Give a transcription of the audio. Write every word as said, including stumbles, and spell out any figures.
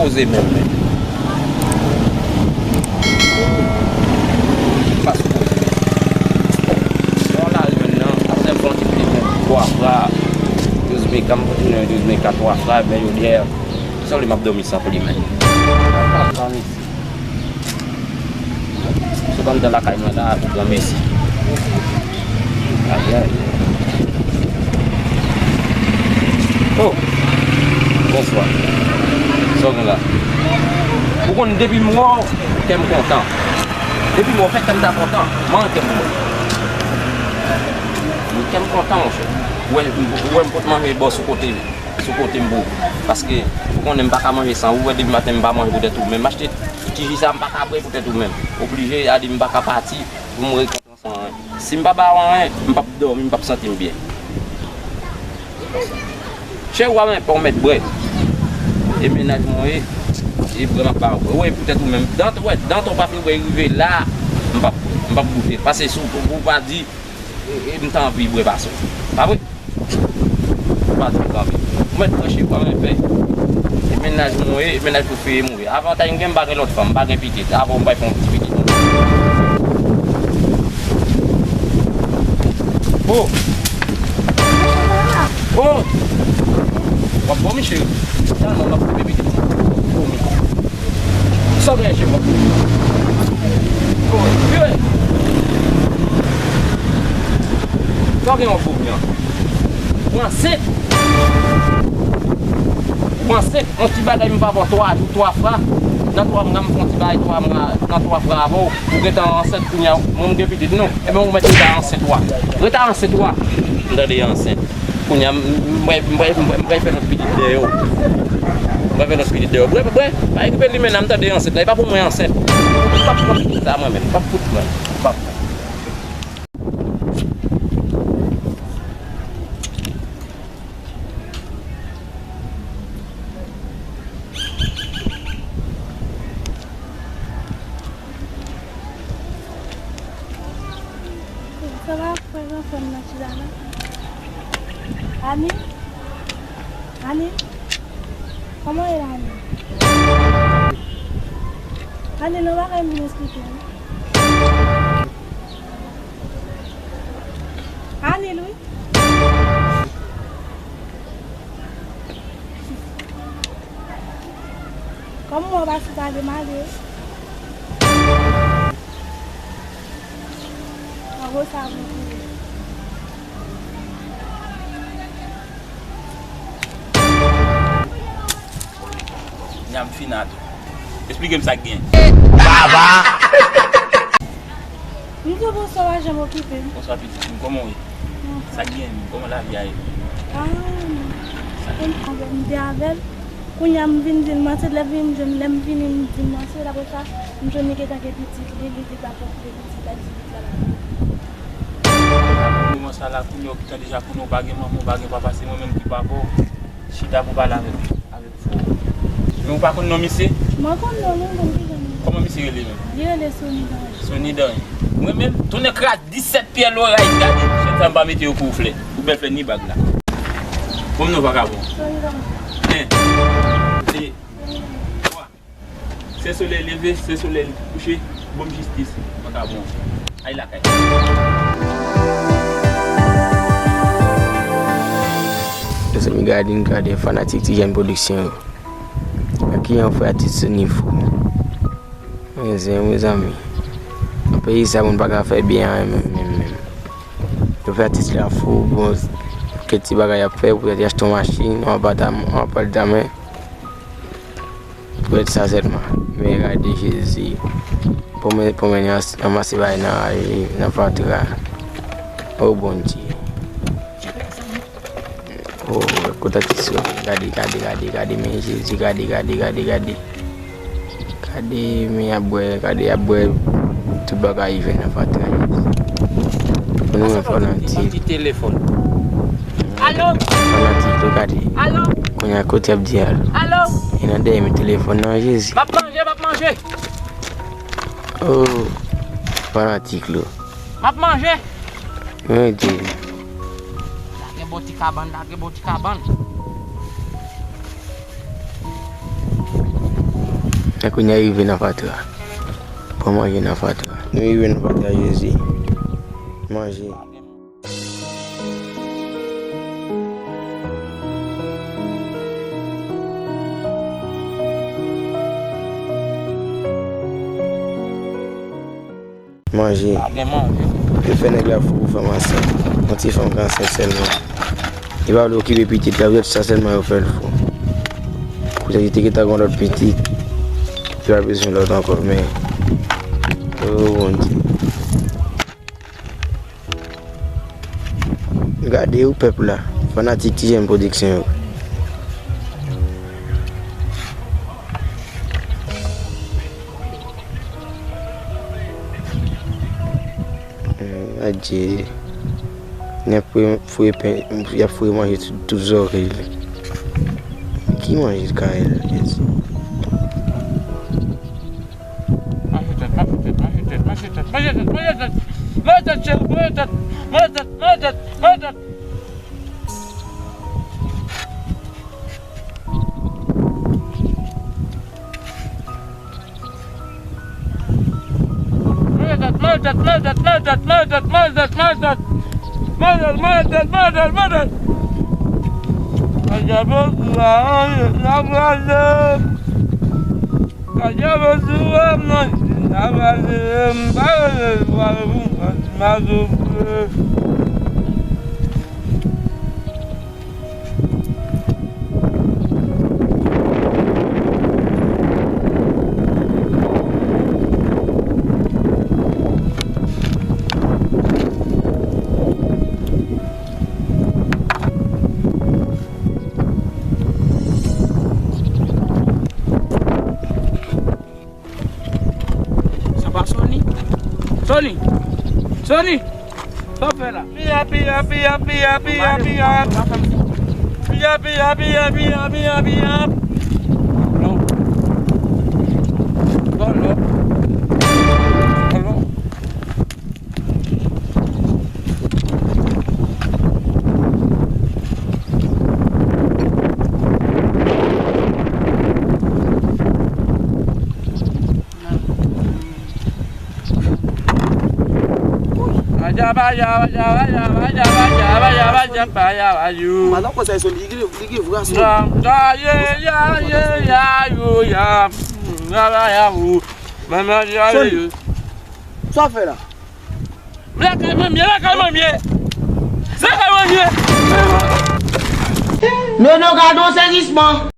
Poze menm, men. Pa sipoze. Bon, lari menm nan, apre m fè yon ti plen menm, twa fra, douz mil ka, m kontinye douz mil ka, twa fra, men yo dèyè. Sa w vle m ap dòmi san plen menm. Sot anndan lakay mwen la, granmesi. Ayayay. Oh! Bonswa. Sa w gen la? Ou konn depi m wè w, kè m kontan. Depi m wè w, fè kè m ta kontan. Mwen, kè m kontan. Kè m kontan, monchè. Ou wè, ou wè m pot manje bò sou kote, sou kote m pou. Paske, ou konnen m pa ka manje san ou, wè depi maten m pa manje poutèt ou. Men m achte ti ji sa, m pa ka bwè poutèt ou menm. Oblije, a di m pa ka pati, pou m rekontan. Si m pa ba w anyen, m p ap dòmi, m p ap santi m byen. Chè ou a men pa w mèt bwè. E mennaj mwen ye, e bwè m ap ba w bwè. Ou wè poutèt ou menm. Dan, wè, dan ton pa fin bwè rive la, m p ap, m p ap goute. Pase sou, pou, pou w pa di, e, e m ta anvi bwè pase w. Pa vre? Ou pa di m kanpe. Ou mèt branche pa men fè. E mennaj mwen ye, e mennaj prefere mwen ye. Avantaj m gen, m pa gen lòt fanm, m pa gen pitit. Avan m bay fè yon ti pitit. Oh! Oh! W ap bon, miche? Talman m ap koupe pitit. Bon, men. Sa w genyen, chèf? Bon, vire. Sa w genyen, yon boub, yon? Ou ansent? Ou ansent? Yon ti bagay m pa fè w twa jou, twa fra. Nan twa mwa, m fè yon ti bagay twa mwa, nan twa fra avè w. Ou gentan ansent kounye a. Mwen, m gen pitit, non. Ebyen, ou mèt rete ansent, wa. Rete ansent, wa. M tande ansent. Kounye a, m, m, m, m, m, m pral fè lòt pitit dèyè w. M pral fè lòt pitit dèyè w. Bwè, bwè, pa okipe limena, m tande ansent la. E pa pou mwen ansent. M p ap pran pitit sa mwen menm. M p ap fout pran. M p ap pran. Sa va frè zanfan m nan ki la la? Ani? Ani? Kòman w ye la, Ani? Ani, non, bagay m vin eksplike w. Ani, wi. Kòm mwen pa sou pa demare. An gwo sa pou ou. Nyanm fina tou. Esplike m sa k gen. Baba! M di w bonswa, w pa janm okipe m. Bonswa pitit, kòman w ye? Sa k gen, kòman lavi a ye? Ah, m te avè l. Kounye a m vin di l manti, lè vini m jwenn, lè m vini m di l manti, apre sa, m jwenn li gentan gen pitit li, li di l pa pran kote pitit la, di pitit la pa vini. Nan moman sa la, kounye a w gentan deja konnen w pa gen manman, w pa gen papa, se mwen menm ki papa w. Chita pou pale avèk, avèk frè w. Men ou pa konn non misye? Mwen konn non l, wi, m konn ki jan l ye. Kòman misye rele menm? Li rele Sony Danje. Sony Danje. Mwen menm, tonnè kraz disèt pyè loray, gade, jèn sa m pa mete yo pou flè. Ou bèl flè ni bag la. Bon, non, vakabon. Sony Danje. En. De. Twa. Se solèy leve, se solèy kouche, bon jistis, vakabon. Ay lakay. Mezanmi, gade, gade, fanatik Ti Jèn Pwodiksyon yo. Ak ki jan fè atis sou nivo. Mezanmi, mezanmi. Nan peyi sa, moun pa ka fè byen anyen menm, menm, menm. Yo fè atis la fou, bon, kèk ti bagay y ap fè, poutèt y achte yon machin, yon apatèman, yon apatèman. Pou èd sa sèlman. Men gade Jezi. Pwomèt, pwomèt, ranmase bagay nan raje, nan fatra. O Bondye. O, kote ti sou. Gade, gade, gade, gade, men Jezi, gade, gade, gade, gade. Gade, men y ap bwè, gade, y ap bwè. Tout bagay jwenn nan fatra Jezi. Pou nou men fanatik. Ti telefòn. Alo? Fanatik, yo gade. Alo? Kounye a kote y ap di alo? Alo? E nan dèyè men telefòn nan, Jezi. M ap manje, m ap manje. Oh, fanatik, lo. M ap manje. Mwen di. Lage bò ti kabann, lage bò ti kabann. Sa kounye a rive nan fatra. Pran manje nan fatra. Nou rive nan fatra, Jezi. Manje. Manje. Pa gen manje. Yo fè nèg la fou pou fanm ansent. Yon ti fanm k ansent sèlman. Li pa vle okipe pitit la, poutèt sa sèlman yo fè l fou. Poutèt li te gentan gen yon lòt pitit. Li pa bezwen lòt ankò, men. Oh, Bondye. Gade yo pèp la, fanatik Ti Jèn Pwodiksyon yo. Hmm, adje. Nèg foure, foure pen, y ap foure manje sou tout zòrèy li. Ki manje l ka ye la, Jezi? Manje tèt, manje tèt, manje tèt, manje tèt, manje tèt, manje tèt, manje tèt, cheri, manje tèt, manje tèt, manje tèt, manje tèt. Manje tèt, manje tèt, manje tèt, manje tèt, manje tèt, manje tèt, manje tèt. Manje tèt, manje tèt, manje tèt, manje tèt. Manje tèt, manje tèt, manje tèt, manje tèt. Kajè vòzou a manje, avale m pa rele vwa pou manje mazoble. Sa pa Sony? Sony! Sony! Sa w fè la? Piya, piya, piya, piya, piya, piya. Piya, piya, piya, piya, piya, piya. Vòlò. Vòlò. Vòlò. Sony, sa w fè la? M lakay manmie, lakay manmie. Lakay manmie. Nono, gade yon sezisman.